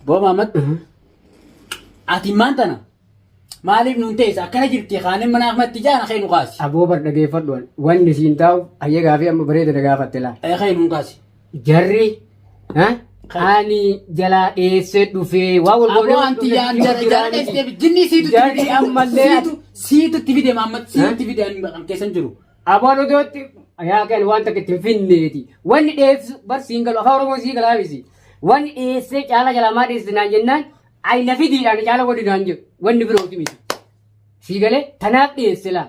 Boo Maamad. Ati maan tana? Maaliif nuun teessa? Akkana jirti kaanee mana Ahmad jaana kee nu kaasi. Aboo bar dhageeffadhu wanni siin taa'u hayyee gaafii amma bareeda na gaafatte laa. Kee nuun kaasi. Jarri ani jalaa dheessee dhufee waa wal Aboo anti yaan jara jara dheessee jinni siitu itti Jarri fide. ammallee Siitu siitu itti fide Maamad siitu itti fide ani kan keessan jiru. Aboon odootti yaa kan waan takka itti hin finneeti. Wanni dheessu bar siin galu afaan Oromoo sii galaa miti. Wanni dheessee caala jalaa maa dheessite naan jennaan ayi na fidiidhaan caala wali naan jedhu wanni birooti miti. Sii galee tanaaf dheesse laa.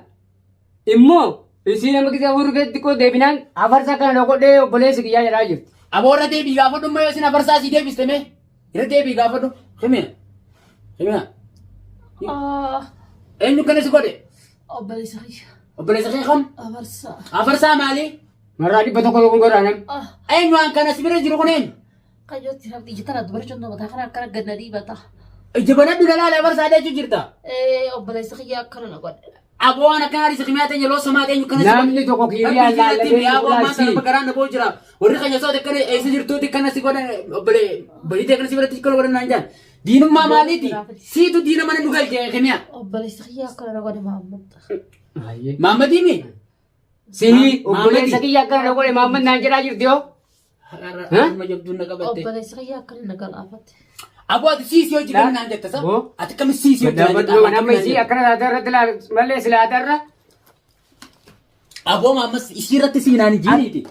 Immoo isii nama gisee hurgee xiqqoo deebinaan afarsa kana na godhee obboleessi kiyyaa jedhaa jirti. Aboo irra deebii gaafadhu immoo yoo isin afarsaa sii deebiste mee? Irra deebii gaafadhu. Himina. Himina. Eenyu kana si godhe? Obboleessa kiyya. Obboleessa kee kam? Afarsaa. Afarsaa maali? Marraa 100 yookiin godhaa nam. Eenyu waan kana si bira jiru kun eenyu? Kayyootti rabbi ija tana dubara cundoo mataa kana akkana gad na dhiibata. Ija banadhu na laala afarsaa jechuu jirta. Obboleessa kiyya akkana na godhe. Aboo waan akkanaa dhiisi kimiyaa teenya loo samaa teenyu kana si godhe. Namni tokko kiiriyaa laallatee Aboo ammaa si. kana garaan na boo jira. Warri keenya soota akkana eessa jirtuuti kana si godhan obbolee bariitee kana si biratti kana godhan naan jaan. Diinummaa maaliiti? Siitu diina mana nu galche kimiyaa. Obboleessa kiyya akkana na godhe Mahammad. Hayyee. Maammadii Sii obboleessa kiyya akkana na godhe Mahammad naan jedhaa jirti yoo. Harma jabduun na qabatte. Obboleessa kiyya akkana na galaafate. Aboo ati siisii hojii kan naan jetta sa? Boo. Ati akkami siisii hojii naan jetta? Nama isii akkana taate irratti laal malee silaa irra. Aboo ammas isii irratti siinaan jiiniiti.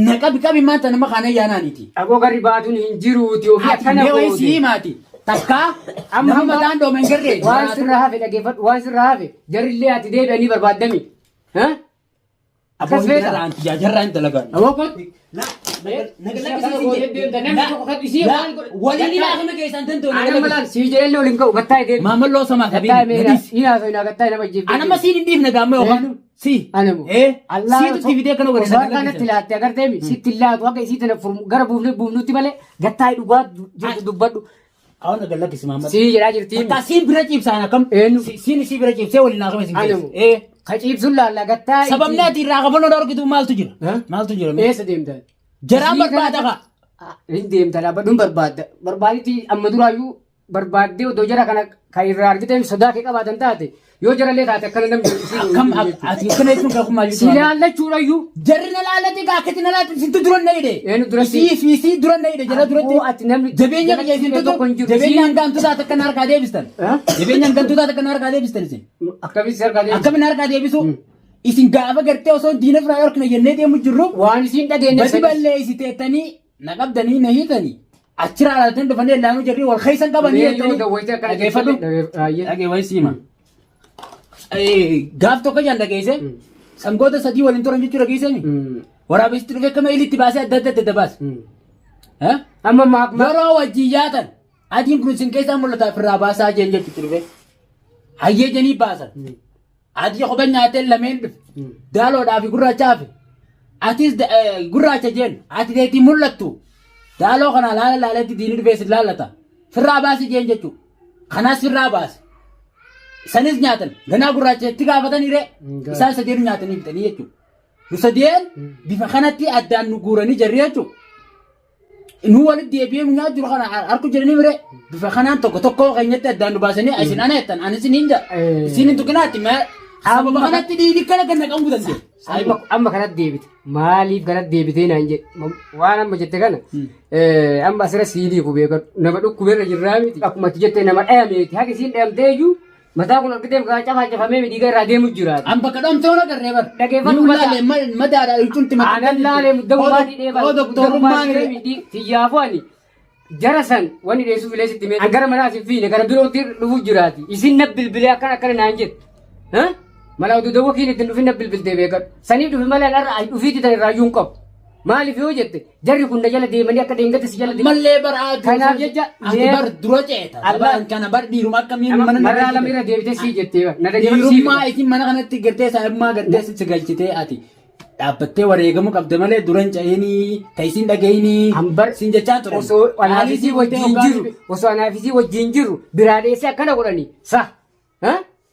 Na qabi qabi maanta nama kaana yaanaaniiti. Aboo garri baatuun hin jiruuti ofii Ati akkana mee wayii goote. sii himaati. Takkaa Amma nama mataan dhoome hin garree. Waan sirra hafe dhageeffadhu waan sirra hafe jarrillee ati deebi'anii barbaaddami. Aboo Akkas beekta? jarraan tiyyaa jarraan dalagaa. Aboo kun Waliin ilaalama keessaan danda'u. Ana malaan sii jedhellee waliin ka'u gattaa deebi. Maamalloo samaa Gattaa qabiin. meera hin haasa'u hin gattaa nama jibbe. Anamma siin hin dhiifne gaamma yookaan. Si. Anamu. Siitu itti fidee kana godhe. Osoo harkaan laatte agartee mi sitti laatu akka isii tana gara buufnee buufnutti malee gattaa dhugaa jirtu dubbadhu. Awwan gallakisi maamma. Sii jedhaa jirti. Takka siin bira ciibsaan akkam? Eenyu? Siin isii bira ciibsee waliin haasawaa isin Anamu. keessa. Ka ciibsuun laalla gattaa. Sababni ati irraa qabanoo dhorkitu maaltu jira? Maaltu jira? Eessa deemta? Jaraan barbaada kaa. Hin deemta dhaabbadhuun barbaadda. Barbaaditti amma duraayyuu barbaaddee odoo jara kana kan irraa argite sodaa kee qabaatan taate yoo jarallee taate akkana namni Akkam ati akkana jechuun kan maal si jechuudha? laallachuudhayyuu. Jarri na laallate gaa akkatti na laallate isintu dura na hidhe. Eenyu duratti? Isii fi isii dura na hidhe jala duratti. Aboo ati namni Jabeenya kiyya isintu tokko hin jiru. jabeenya hangaamtu taate akka na harkaa deebistan. Jabeenya hangaamtu taate akka na harkaa deebistan isin. Akkamitti harkaa deebisu? Akkamiin harkaa deebisu? Isin gaafa gartee osoo diina firaa dhorkina jennee deemu jirru Waan isiin dhageenye badi balleessiteettanii na qabdanii na hiitanii achirraa alaatiin dhufanii laanuu jirri wal keessan qabanii Mee yoo dawwayte akkana Dhageeffadhu. Baay'ee. Dhagee wayi siima. Gaaf tokko jaan dhageesse sangoota sadii waliin turan jechuu dhageessanii waraabessi dhufee akkama ilitti baasee adda adda adda baase. Amma maak Yeroo wajjin yaatan adiin kun isin keessaa mul'ata ofirraa baasaa jeen jechuutti dhufe. Hayyee janii baasan. Adii kophee nyaatee lameen dhufe. Daaloodhaa fi gurraacha hafe. Atis gurraacha jeen ati teetii mul'attu. Daaloo kana laala laaleetti diinni dhufee sin laallata. Firraa baasi jeen jechuudha. Kanaas firraa baase. Isanis nyaatan. Ganaa gurraacha itti gaafatanii ree. Isaan sadeenu nyaatanii fixanii jechuudha. Nu sadeen bifa kanatti addaan nu guuranii jarri jechuudha. Nu walitti deebi'ee nu nyaatu jiru kana harku jiranii mire bifa kanaan tokko tokko keenyatti addaan nu baasanii isin ana jettan ani isin hin jedha. Isin hin tuqinaatti sababa kanatti dhiigni kana ganna qabu danda'e. Amma kanatti deebite. Maaliif kanatti deebitee naan jedhe. Waan amma jette kana amma asirra siinii kubee nama dhukkubeerra jirraa miti. Akkuma ati jette nama dhayameeti. Haga isiin dhayamtee iyyuu mataa kun argitee kaa cafaa cafamee dhiiga irraa deemu jiraata. An bakka dhoomtee hona garree bar. Dhageeffadhu Ni mata. ulaalee madaadha ilcuunti mataa. Aanan laalee muddamummaa dhidhee Oo doktorummaan Tiyyaafuu ani jara san wanni dheessuuf illee sitti mee gara manaa isin fiine gara birootti dhufuu jiraati. Isin na bilbilee akkana akkana naan jettu. Mala oduu dawwa kiin ittiin dhufin na bilbiltee beekadhu. Sanii dhufi malee har'a dhufiitti tan irraa iyyuu hin qabu. Maaliif yoo jette jarri kun na jala deemanii akka deengatti si jala deeman. Mallee bar haa Kanaaf jecha ati bar dura ceeta. Allah- Kana bar dhiiruma akkamiin mana Marraa lama irra deebitee sii jettee bar. Na dhageeffadhu sii Dhiirummaa isin mana kanatti gartee saayibummaa gartee si galchitee ati dhaabbattee wareegamuu qabda malee dura hin ce'inii ta isin dhaga'inii Hambar sin jechaa ture. osoo anaafisii wajjin jiru osoo anaafisii wajjin jiru biraa dheessee akkana godhanii sa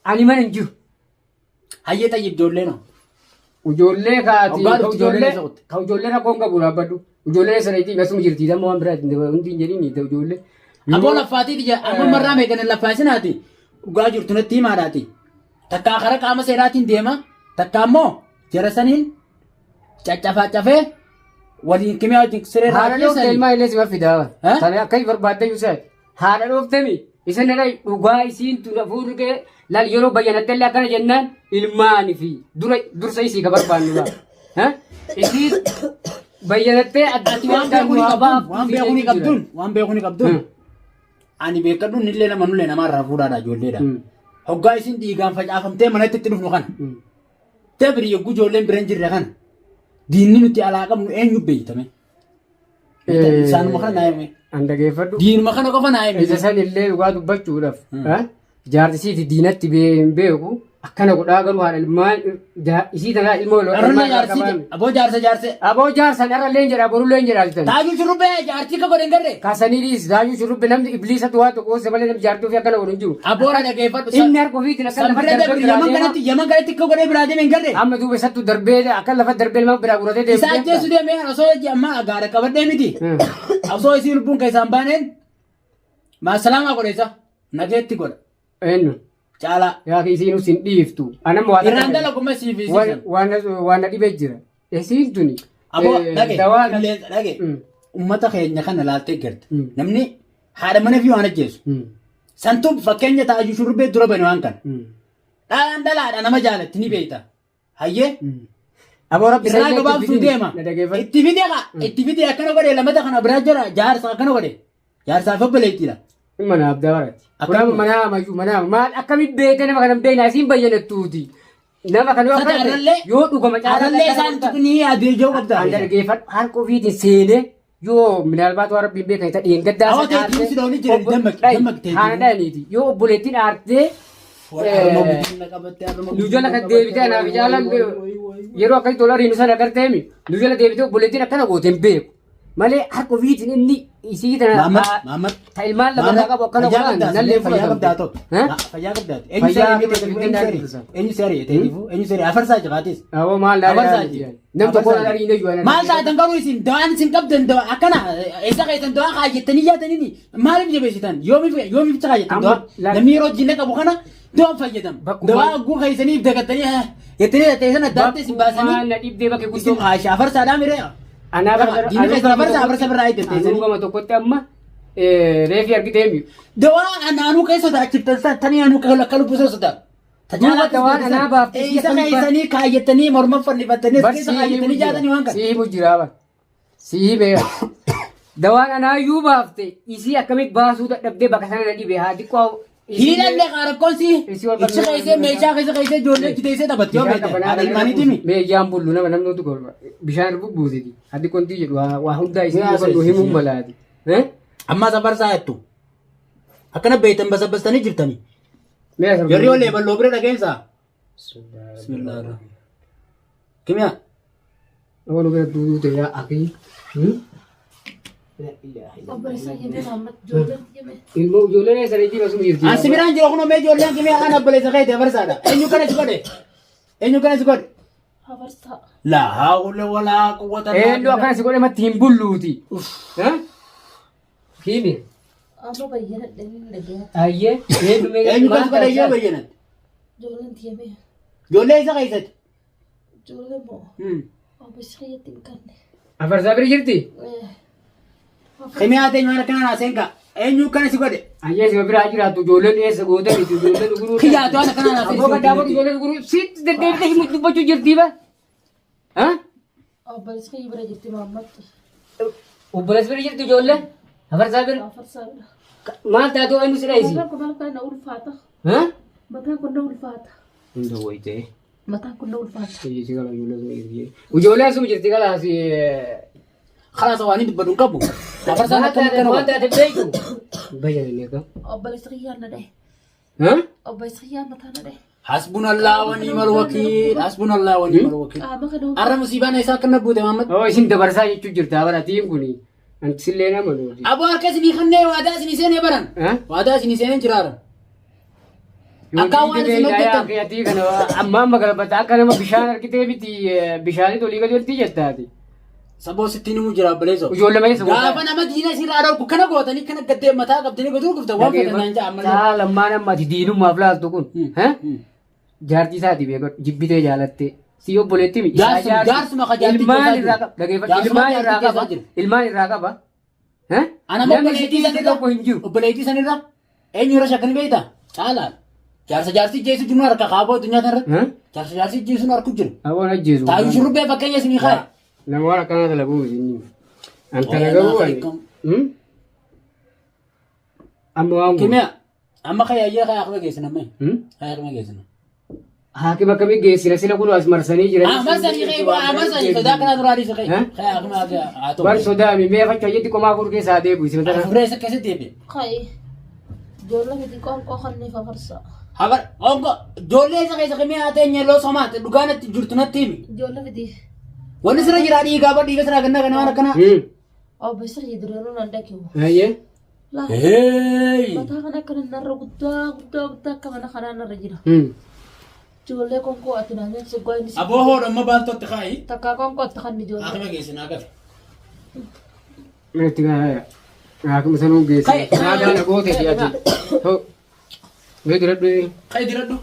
ani mana hin jiru. Hayyee tayyib ijoollee noo. Ijoollee kaati Hoggaa dhufti ijoolleen ijoollee eessa kutte? ka ijoollee rakkoon qabu dhaabbadhu. Ijoollee sana itti asuma jirti damma waan biraa ittiin hundi hin jedhin ijoollee. Aboo laffaatii tiyya amma marraa meeqan laffaasinaati. Dhugaa jirtu natti himaadhaati. Takkaa karaa qaama seeraatiin deema. Takkaa immoo jara saniin caccafaa cafee waliin kimee wajjin siree irraa Haadha dhoofte ajjeesanii. ilmaa illee sima fidaa. Eh? Tana akka barbaadde yuusaati. Haadha dhooftemi isin irra dhugaa isiin tun hafuurri kee laal yeroo bayyanatte illee akkana jennaan ilmaani fi dura dursa isii ka barbaannu laa. Eh? Isii bayyanattee Ati addatti waan beekuu ni qabduun waan beekuu ni qabduun waan beekuu ni qabduun. Ani beekadhuun illee nama nullee namarraa fuudhaadha ijoolleedha. Hoggaa isin dhiigaan facaafamtee manatti itti dhufnu kana. Dabri yogguu ijoolleen bira hin jirre kana. Diinni nuti alaa qabnu eenyu beeytame? Isaanuma kana naa hime. An dhageeffadhu. Diinuma kana qofa naa hime. Isa san illee dhugaa dubbachuudhaaf. Jaarti isiiti diinatti hin beeku. Akkana godhaa garuu haadha ilmaan isii tanaa ilmoo Arrallee jaarsi aboo jaarsa jaarse. Aboo jaarsan arrallee hin jedha borullee hin jedha jetan. Taajuu shurrubbee jaartii ka godhe hin garree. Kasanii dhiis daayuu shurrubbe namni ibliisatu waa tokko hoose malee namni jaartii ofii akkana godhu hin jiru. Aboora dhageeffadhu. Inni harka ofiitiin akka lafa Sanbira darbee dabri biraa yaman deema. kanatti yaman kanatti akka godhee biraa deeme hin garree. Amma duuba isattu darbee akka lafa darbee ilmaan biraa guratee deemu. Isa ajjeesu deemee osoo amma gaara qabadhee miti. Osoo isii lubbuun keessaan baaneen maasalaamaa godhe isa nageetti godha. Eenyu? Caalaa. Yaa isiin sin dhiiftu. Anamma waa Irraan dalaguma siif isiisan. Waan na dhibee jira. Isiin tuni. Aboo dhage Dawaa qilleensa dhage ummata keenya kana laaltee garte. Mm. Namni haadha mana fi waan ajjeesu. Santuu fakkeenya taa'u shurrubbee dura bane waan kana. Dhalaan dhalaadha nama jaalatti ni beekta. Hayyee Aboo rabbi irraa isa gabaabsuu deema. Na dhageeffadhu. Itti fide qa itti fide akkana godhe lamata kana biraa jira jaarsa akkana godhe. Jaarsaaf obboleettiidha. Mana abdaa barati. Akkamitti? Kun mana amayyuu mana maal akkamitti beekte nama kana hin beekne asiin bayyanattuuti. Nama kana yoo Sata akkana ta'e, arrallee- yoo dhugama caalaa Arallee isaan tuqnii adeejoo qabda. An dhaggeeffadhu harka ofiitiin seenee yoo minaalbaat waan rabbiin beekan isa dheengaddaa Awwa teetiin si dhooni jiran dammaqi dammaqi teetiin. Haana dhaniiti yoo obboleettiin aartee nu jala kan deebitee anaaf caalaan yeroo akkasitti ol ariinu sana agarteemi nu jala deebitee obboleettiin akkana goote hin beeku. Malee harka ofiitiin inni isii tana Maamad Maamad ta ilmaan lama irraa qabu akkana Fayyaa godhaan qabdaa nallee fayyaa qabdaa fudhatamte. tokko. Fayyaa qabdaa. Eenyu Fayyaa seerii qabdaa, eenyu seerii eenyu seerii teetifu eenyu seerii afarsaa jabaatis. Awwa maal Afarsaa laalee jira. nam tokko na ariine iyyuu ana. Maal taatan garuu isin dawaan isin qabdan dawaa akkana eessa keessan dawaa kaayyattanii yaatanii maaliif jabeessitan yoomiif yoomiif kaayattan Amma dawaa laal- namni yeroo jinna qabu kana dawaan fayyadamu Bakkuma- dawaa guu keessaniif dagattanii jettanii teessan adda adda isin baasanii Maal na dhibdee bakkee isin guddoo. haasha afarsaadhaa miree Anaa Gama, diinni keessan afarsa afarsa birraa eeggatte Anuu isanii. gama tokkotti amma reefi argitee mi'u. Dawaa anaanuu keessa sodaachiftan san tanii anuu akka lubbuu sana sodaatu. Duuba dawaan anaa baaftee Isa keessanii kaayyattanii morma fannifattanii as keessa kaayyattanii jaatanii waan kana. Si himu jira bara. Si hime. Dawaan anaayyuu baafte isii akkamitti baasuu dadhabdee bakka sana na dhibe haa xiqqoo. Hiilallee qaaraqoon si Isii wal ichi keessee meeshaa keessa keessee ijoollee itti teessee taphatti yoo beekte haadha ilmaaniiti mi. Meeshaan bullu nama namni utu golba bishaan bubbuusiti. Haddi kontii jedhu waa hundaa isii Yaa yookaan seesisi. himuu malaati. Amma safarsaa jettu. Akkana beektan basabbastanii jirtanii. Yerri olee balloo bira dhageensaa. Bismillahirrahmanirrahim. Kimiyaa. Nama bira duuduu ta'e yaa akii. Obboleessa jemee Mahammad ijoolleen jemee. Ilmoo ijoolleen eessa reetii basuu jirti. Asi biraan jira kunoo mee ijoolleen kimiyaa ana obboleessa keeti afarsaadha. Eenyu kana si godhe? Eenyu kana si godhe? Hafarsaa. La haawla walaa quwwata illaa Eenyu akkana si godhe matti hin bulluuti. Kimi. Amma bayyana dhanii dhagee. Ayyee. Eenyu mee Eenyu kana si godhe iyyoo bayyanatti? Ijoolleen jemee. Ijoollee isa keessatti. Ijoollee moo obboleessa kiyyatti hin kanne. Afarsaa bira jirti? Kimiyaa ta'e maal akkana naaseen kaa? Eenyu kana si godhe? Ayyee si biraa jiraattu ijoolleen eessa goote miti ijoolleen guruu. Kiyyaa ta'an akkana naaseen. Abboo gaddaa ijoolleen guruu sitti deddeebitee himu dubbachuu jirtii ba? Ha? Obboleessa kiyya bira jirti Mahammad. Obboleessa bira jirti ijoolleen? Afarsaa bira? Hafarsaa bira. Maal taatoo eenyu si dheessi? Mataan kun maal na ulfaata. Ha? Mataan kun na ulfaata. Hunda wayitee. Mataan kun na ulfaata. Ijoolleen asuma jirti kalaas. Kalaas waan hin dubbadhu hin qabu. Afarsaan akkam akkana Maal godhe? taate beektu? Bayyana akka. Obboleessa kiyyaan na dhahe. Ha? Obboleessa kiyyaan mataa na dhahe. Hasbunallah wa ni'mal wakiil. Hasbunallah wa ni'mal wakiil. Qaama kana Arra musiibaan isaa akkana buute Mahammad. Oo isin dabarsaa jechuu jirta baratiin kuni. Anti sillee nama nuti. Aboo harka isinii kannee waadaa isinii seenee baran. Ha? Waadaa isinii seenee jiraaran. Akka waan isin hojjettan. Ati kana amma amma galbata akka nama bishaan argitee miti bishaanii tolii gadi oltii jettaati. Saboo sitti himu jira obboleessoo. Ijoollee malee saboo. Gaafa nama diina isirraa dhorku kana gootanii kana gaddee mataa qabdanii godhuu gufta waan fedhan naan ja'a ammallee. Caalammaan amma ati diinummaaf laaltu kun. Jaartii isaati beekadhu jibbitee jaalattee. Si obboleetti mi? Jaarsuma ka jaartii Ilmaan keessaa irraa jiru. qaba. Dhageeffadhu. Jaarsuma Ilmaan irraa jaartii qaba. keessaa jiru. Ilmaan irraa qaba. Ana Namni obboleettii si sanirra tokko hin jiru. Obboleettii sanirra eenyu irra shakkani beektaa? Caalaan. Jaarsa jaartii jeessu jiru harka kaaboo addunyaa kanarra. Jaarsa jaartii jeessu harku jiru. Aboon ajjeesu. Taayuu shurrubbee fakkeenya isinii kaaye. Nama waan akkanaa dalaguu miti inni. An Waa dalaguu naa ani. hiikamu. Amma waan godhu. Kimiyaa amma kayyayyee kaya akma geessina amma kaya akma geessina. Haakima akkamii geessina sila kun as marsanii jiran. Ah marsanii kee ah marsanii sodaa kanaa duraa dhiisa kee kaya akma haa ta'u. Bar sodaami mee facha jetti qomaa afur keessaa deebi'u isin tana. Afuree isa keessatti deebi'e. Kai. Ijoollee miti qoonqoo kanneen afarsa. Habar onko ijoollee isa keessa kimiyaa haa ta'e loo somaate dhugaa natti jirtu natti himi. Ijoollee miti. Wanni sirra jira dhiigaa bar dhiiga sirraa gannaa kana waan akkanaa. Obbo Sirrii duraanuu nan dhageewu. Hayyee. Laa. Hey! Mataa kana akka narra guddaa guddaa guddaa akka mana kanaa narra jira. Ijoollee qoonqoo ati naa nyaachise guwaa inni si. Aboo hoodha amma baaltootti kaa'i. Takkaa qoonqoo atti kan ijoollee. Akima geessinaa gafe. Itti gahaa. Haakima sanuu geessina. Kai. Naadaa na goote si ati. Hoo. Mee diradhu. Ka'i diradhu.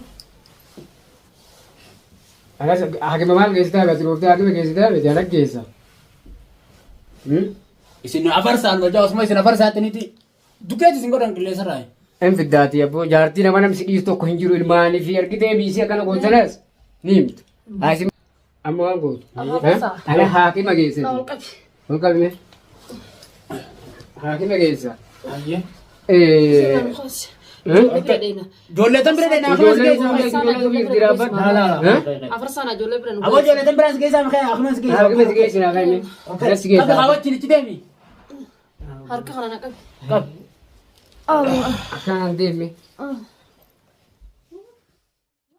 Anas haakima maal geessitaa bati roofte haakima geessitaa bati ala geessa. Isin afarsaan wajjaa osuma isin afarsaattiniiti dukeeti isin godhan qilleensa irraa. Hin fiddaati abboo jaartii nama namsi dhiisu tokko hin jiru ilmaanii fi argitee biisii akkana gootanas ni himtu. Haasi amma waan gootu. Amma afarsaa. Ana haakima geessati. Na ol qabi. Ol qabime. Haakima geessa. Ayyee. Eh. Ijoollee bira deena. Ijoollee tan bira deena akkuma si Ijoolleen geessaa. kun ijoollee kun jiraafadhu. Afarsaan ijoollee bira nu Aboo ijoollee tan bira si geessaa mikee akkuma si geessaa. Haakima si geessina haakime. Anas si Qabi geessa. haa wajjin itti deemi. Harka kana na qabi. Qabi. Akkanaan deemme.